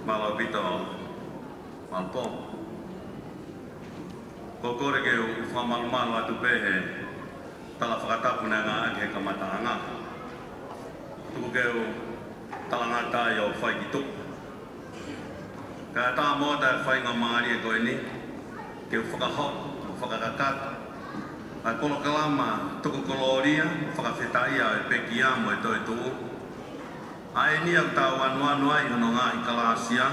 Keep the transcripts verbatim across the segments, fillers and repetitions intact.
Mālō ʻaupito, Malcolm. Ko e kole ke u fakamalumalu atu pē he tala fakatapu naʻe ngāueʻaki he kamataʻanga. Tuku ke u talangata ai ʻo fai ki tuʻa. Kae ʻatā moʻota e faingamālie ko eni ke u fakahoko mo fakakakato ʻa e polokalama tuku kolōlia mo fakafetaʻia ʻo e pekia mo e toetuʻu. ʻA eni ʻoku tau anuanu ai hono ngaahi kalāsia,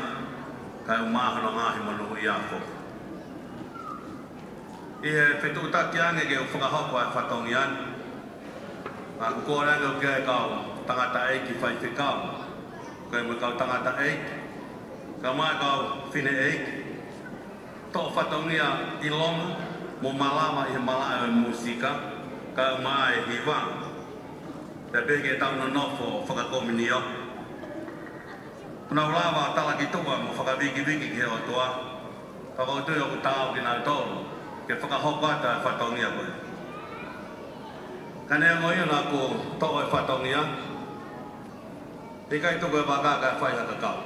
kae ʻumaʻā hono ngaahi monūʻia foki. ʻI he fetuʻutaki ange ke u fakahoko ʻa e fatongia ni, ʻoku kole ange ʻo ki ai e kau tangataʻeiki faifekau, kae ʻumaʻā e kau tangataʻeiki, kae ʻumaʻā e kau fineʻeiki, toʻo fatongia ʻilonga mo malava ʻi he malaʻe ʻo e mūsika, kae ʻumaʻā e hiva. Pea pehē ki heʻetau nonofo fakakominio. Kuo nau lava ʻo tala ki tuʻa mo fakavikiviki ki he ʻOtua. Pea ʻoku ou tui ʻoku taau kinautolu ke fakahoko atu e fatongia ko ē. Ka neongo ia naʻa ku toʻo e fatongia, ʻikai tuku e vaka kae fai ha kakau.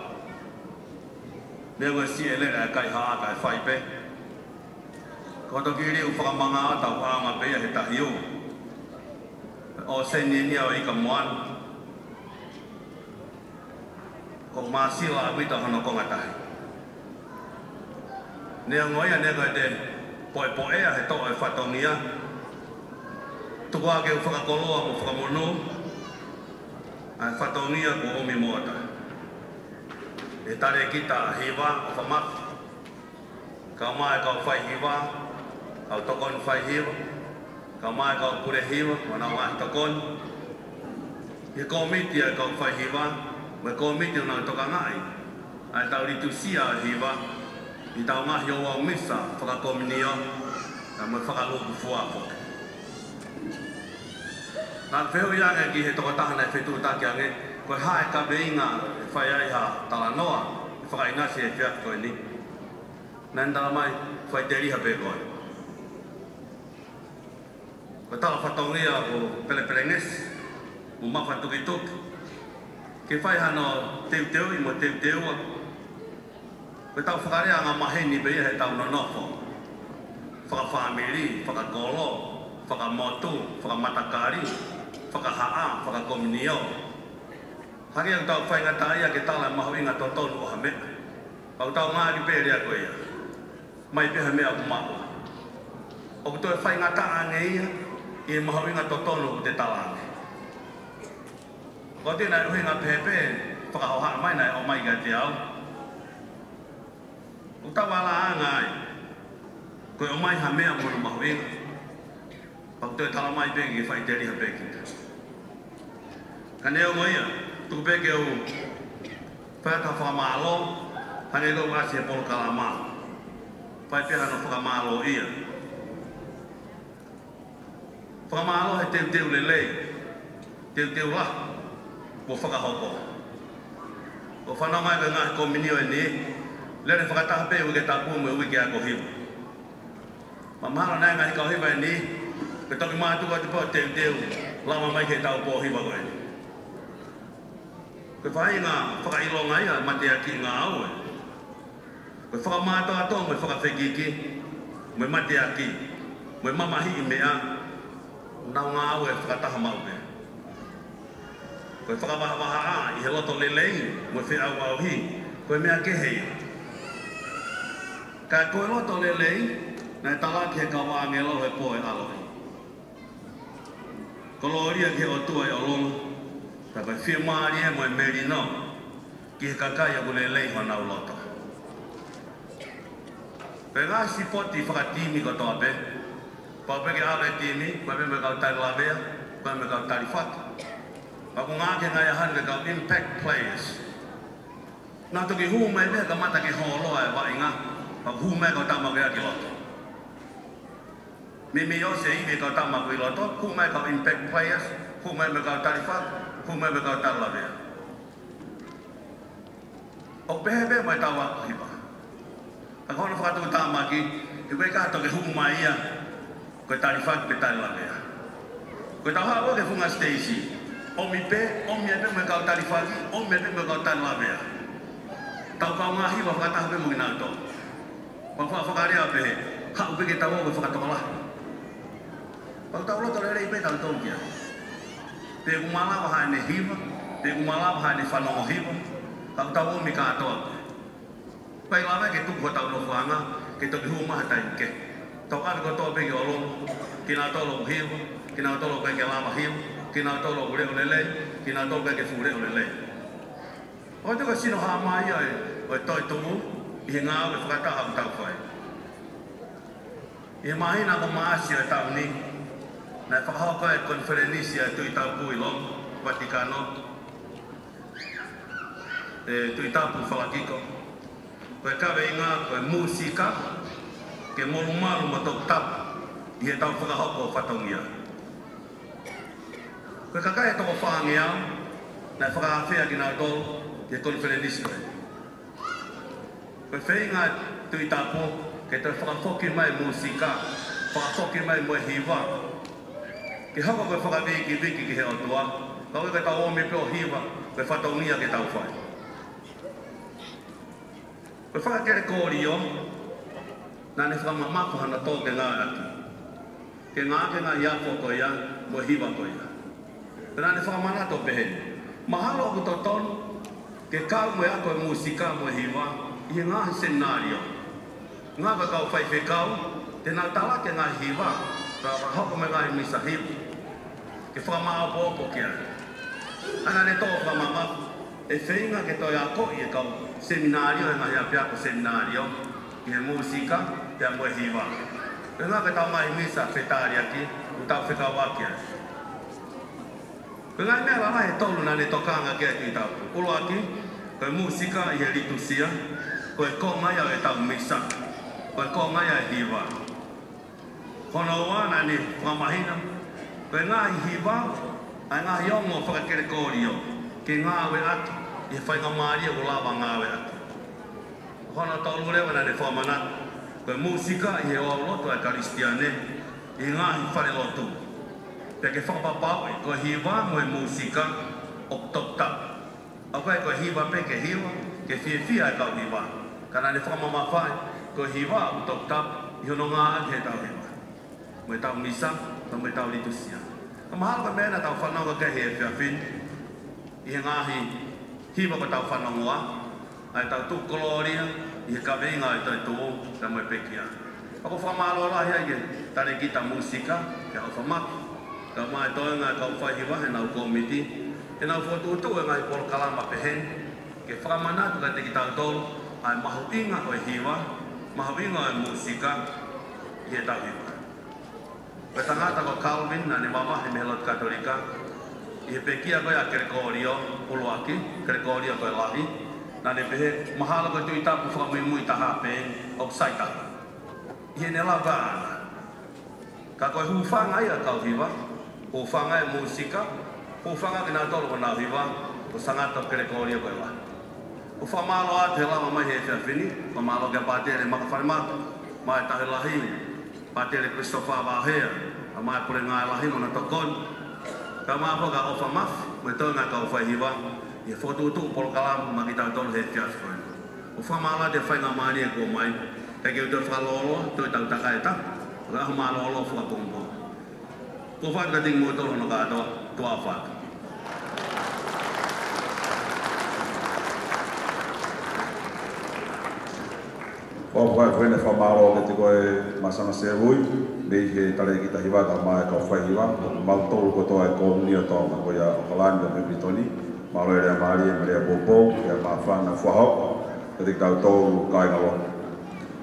Neongo e siʻi lele ʻa e kaihaʻa kae fai pē. Ko e toki liu fakamanga ʻo tau ʻaonga pē ia he tahi ʻo e ʻōseni eni ʻo e ika moana. ʻOku māsila ʻaupito hono konga tahi. Neongo ia, neongo ʻete poʻepoʻea he toʻo e fatongia, tuku ā ke u fakakoloa mo fakamonū ʻa e fatongia kuo ʻomi moʻota ʻe he talēkita hiva ʻo Famafi, kae ʻumaʻā e kau faihiva, kau tokoni faihiva, kae ʻumaʻā e kau pule hiva mo honau ngaahi tokoni, ʻi he kōmiti ʻa e kau faihiva mo e kōmiti ʻoku nau tokangaʻi ʻa ʻetau litusia ʻo e hiva ʻi heʻetau ngaahi ouau misa fakakominio, kae ʻumaʻā e fakalūkufua foki. Naʻa ku fehuʻi ange ki he tokotaha naʻe fetuʻutaki ange, ko e hā e kaveinga ʻe fai ai ha talanoa ʻe fakaʻinasi he efiafi ko eni. Naʻá ne talamai, faʻiteliha pē koe. Ko e tala fatongia ʻoku pelepelengesi mo mafatukituki ke fai hano teuteuʻi mo teuteua. Ko ʻetau fakalea angamaheni pē ia heʻetau nonofo fakafāmili, fakakolo, fakamotu, fakamatakali, fakahaʻa, fakakominio. Hangē ʻoku tau faingataʻaʻia ke tala e mahuʻinga totonu ʻo ha meʻa, pea ʻoku tau ngali pē lea ko ia, mai pē ha meʻa ʻoku maʻu. ʻOku toe faingataʻa ange ia ʻi he mahuʻinga totonu ʻoku te tala ange. Ko e ʻuhinga pē, pē fakahohaʻa mai naʻe ʻomai kiate au. ʻOku tau ala anga ai, ko e ʻomai ha meʻa mo hono mahuʻinga, pea ʻoku toe talamai pē ke faʻiteliha pē kita. Ka neongo ia, tuku pē ke u fai atu ha fakamālō, hangē ko ʻeku ʻasi he polokalama. Fai pē hano fakamālōʻia. Fakamālō he teuteu lelei, teuteu lahi kuo fakahoko. ʻOku fanongo ai ko e ngaahi kominio eni, lele fakataha pē uike tapu mo e uike ako hiva. Mahalo nai ngaahi kau hiva eni, ke toki mātuku atu pē ʻo teuteu, lava mai ki heʻetau pō hiva ko eni. Ko e faʻahinga fakaʻilonga ia e mateaki ngāue. Ko e fakamātoato mo e fakafekiki, mo e mateaki, mo e mamahiʻi meʻa, ʻoku nau ngāue fakataha maʻu pē. Ko e fakavahavahaʻa ʻi he loto lelei mo e feʻauʻauhi, ko e meʻa kehe ia. Ka ko e loto lelei, naʻe talaki ʻe he kau ʻāngelo he pō ʻo e ʻaloʻi. Kolōlia ki he ʻOtua ʻi ʻolunga, pea ko e fiemālie mo e melino ki he kakai ʻoku lelei honau loto. Ko e ngaahi sipoti fakatimi kotoa pē, pau pē ke ʻalu e timi, ko e pē mo e kau tali lavea, ko e mo e kau tali fatu. Pea ʻoku ngāueʻaki he ngaahi ʻaho ni ko e kau impact players. Nau toki hū mai pē he kamata ke hōloa e vaʻinga, pea hū mai e kau tama ko ia ki loto. Meimei ʻosi e ivi e kau tama ko ia ʻi loto, hū mai e kau impact players, hū mai mo e kau tali fatu, hū mai mo e kau tali lavea. ʻOku pehē pē mo ʻetau ako hiva. Ka ko hono fakatuʻutāmaki, he ʻoku ʻikai ke toki hū mai ia ko e tali fatu pe tali lavea. Ko ʻetau haʻu ki he funga siteisi, ʻomi pē, ʻomi ai pē mo e kau tali fatu, ʻomi ai pē mo e kau tali lavea. Tau kaungā hiva fakataha pē mo kinautolu. Pea faka-, fakalea pē, haʻu pē ke tau ō ke fakatokolahi. Pea tau loto lelei pē tautolu ki ai. Pe ʻoku malava haʻane hiva, pe ʻoku malava haʻane fanongo hiva, ka ʻoku tau ōmi kātoa pē. Pea ʻe lava ke tuku hotau nofoʻanga ke toki hū mai ha taimi kehe. Tau ʻave kotoa pē ki ʻolunga, kinautolu ʻoku hiva, kinautolu ʻoku ʻikai ke lava hiva, kinautolu ʻoku leʻo lelei, kinautolu ʻoku ʻikai ke fuʻu leʻo lelei. ʻOku ʻikai ko e sino hā mai ia ʻo e, ʻo e toetuʻu ʻi he ngāue fakataha ʻoku tau fai. ʻI he māhina ko Maʻasi ʻo e taʻu ni, naʻe fakahoko ai e konifelenisi ʻa e Tui Tapu ʻi Loma, Vatikano, ʻe Tui Tapu Falakiko. Ko e kaveinga ko e Mūsika ke Molumalu mo Toputapu ʻi Heʻetau Fakahoko Fatongia. Ko e kakai ʻe toko fāngeau naʻe fakaafeʻi kinautolu ki he konifelenisi ko ē. Ko e feinga ʻa e Tui Tapu ke toe fakafoki mai e mūsika, fakafoki mai mo e hiva, ke hoko ko e fakavīkiviki ki he ʻOtua, ka ʻoku ʻikai ke tau ōmi pē ʻo hiva, ko e fatongia ke tau fai. Ko e fakakelekolio, naʻá ne fakamamafa hano tō ke ngāueʻaki, ke ngāueʻaki e ngaahi ako ko ia mo e hiva ko ia. Pea naʻá ne fakamanatu ʻo pehē ni: Mahalo ʻoku totonu ke kau mo e ako e mūsika mo e hiva ʻi he ngaahi seminalio. Ngāue ʻa e kau faifekau, te nau talaki e ngaahi hiva, pea fakahoko mo e ngaahi misa hiva ke fakamāopoopo ki ai. Ka naʻá ne tō fakamamafa e feinga ke toe akoʻi e kau seminalio he ngaahi ʻapiako seminalio ʻi he mūsika pea mo e hiva. Ko e ngāue ʻa e kau ngaahi misa fetaliaki ʻoku tau fekauʻaki ai. Ko e ngaahi meʻa lalahi ʻe tolu naʻá ne tokanga ki ai e Tui Tapu. ʻUluaki, ko e mūsika ʻi he litusia, ko e konga ia ʻo ʻetau misa, ko e konga ia e hiva. Hono ua, naʻá ne fakamahino ko e ngaahi hiva, ʻa e ngaahi ongo fakakelekolio, ke ngāueʻaki ʻi he faingamālie ʻoku lava ngāueʻaki. Hono tolu leva, naʻá ne fakamanatu ko e mūsika ʻi he ouau lotu ʻa e Kalisitiane ʻi he ngaahi falelotu, pea ke fakapapauʻi ko e hiva mo e mūsika ʻoku toputapu. ʻOku ʻikai ko e hiva pē ke hiva ke fiefia e kau hiva, ka naʻá ne fakamamafaʻi ko e hiva ʻoku toputapu ʻi hono ngāueʻaki heʻetau hiva mo ʻetau misa, pea mo ʻetau litusia. Ka mahalo ko e meʻa naʻa tau fanongo ki ai he efiafi ni, ʻi he ngaahi hiva kuo tau fanongoa, ʻa ʻetau tuku kolōlia ʻi he kaveinga ʻo e toetuʻu pea mo e pekia. ʻOku ou fakamālō lahi ai ki he talēkita mūsika, ki he ʻOfa Maki, kae ʻumaʻā e toenga e kau faihiva heʻenau kōmiti, heʻenau fokotuʻutuʻu e ngaahi polokalama pehē ni, ke fakamanatu kiate kitautolu ʻa e mahuʻinga ʻo e hiva, mahuʻinga ʻo e mūsika ʻi heʻetau hiva. Ko e tangata ko Calvin naʻá ne mamahi mei he lotu Katolika, ʻi he pekia ko ia ʻa Kelekolio ʻUluaki, Kelekolio ko e lahi, naʻá ne pehē mahalo ko e Tui Tapu fakamuimui taha pē ʻoku sai taha ʻi heʻene lava ʻana. Ka ko e hūfanga ia e kau hiva, hūfanga e mūsika, hūfanga kinautolu ʻoku nau hiva, ko Sangato Kelekolio ko e lahi. ʻOku ou fakamālō atu he lava mai he efiafi ni, fakamālō kia Pātele Makafalemaka, mo e tauhi lahi, Pātele Christopher Vaohea, kae ʻumaʻā e puleʻanga lahi mo hono tokoni, kae ʻumaʻā foki ʻa ʻOfa Mafi, mo e toenga e kau faihiva, ʻi he fokotuʻutuʻu polokalama maʻa kitautolu he efiafi ko eni. ʻOku ou fakamālō atu he faingamālie kuo ʻomai, kae kei toe fakalōloa, toe tau takai ʻe taha, ʻo e ʻaho mālōlō fakapongipongi. Ko e fakatauange kiate kimoutolu hono kātoa, tuʻa ʻofa atu. Ko e fakafetaʻi mo e fakamālō kiate koe Masanga Sevui, mei he talēkita hiva kae ʻumaʻā e kau faihiva, mo kimautolu kotoa e Komiuniti ʻo Tonga ko ia ʻAokalani mo Pilitonī, mālō e lea mālie mo e lea poupou, lea māfana fakahoko kiate kitautolu kāinga lotu.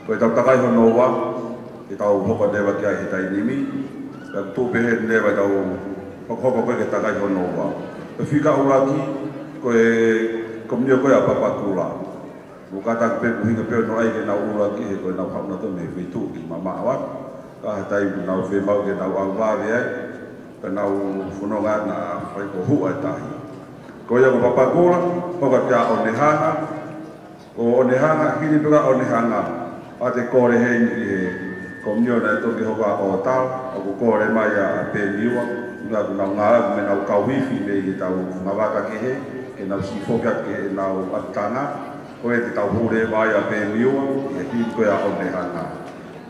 Ko ʻetau takai hono ua, ke tau hoko leva ki ai he taimi ni, pea tuʻu pehē leva ʻetau hokohoko ko ē ki he takai hono ua. Ko e fika ʻuluaki, ko e Komiuniti ko ia ʻa Papakura. Mou kātaki pē ʻoku ʻuhinga pē hono ʻai ke nau ʻuluaki he ko ʻenau haʻu nautolu mei he feituʻu ki mamaʻo atu. Ka ʻi he taimi ʻoku nau fiemaʻu ke nau ʻalu vave ai, pea nau fononga naʻa fai ko hua e tahi. Ko ia ko Papakura, hoko atu kia ʻOnehanga, ko ʻOnehanga, hili pē kia ʻOnehanga, ʻa e kole heni ki he Komiuniti naʻe toki hoko ʻa ʻOtala, ʻoku kole mai ʻa Peniua, ʻuhinga ʻoku nau ngāueʻaki mo ʻenau kau ifi mei heʻetau ngāue kehe, ke nau siʻi foki atu ki heʻenau ʻapitanga, Ko e te tau hū leva ai ʻa Peniua, ʻi he himi ko ia ʻo Nehana.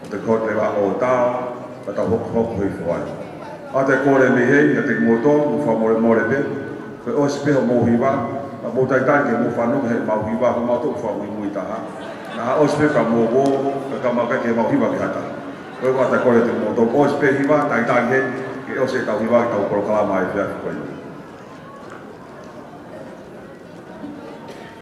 ʻO te kote va o tau, ka tau hokohoko hifo ai. ʻA te kole mei heni, ʻa te moutolu, mo fakamolemole pē, ko e ʻosi pē hoʻomou hiva, ka mou talitali ke mou fanongo he mau hiva, ko mau toʻu fakamuimui taha. Naʻa ʻosi pē ka mou ō, ka kamaka ke mau hiva ke hata. Ko e ʻa te kole te moutolu, ʻosi pē hiva, talitali heni, ke ʻosi ʻetau hiva, ʻetau polokalama ʻi he efiafi ko eni.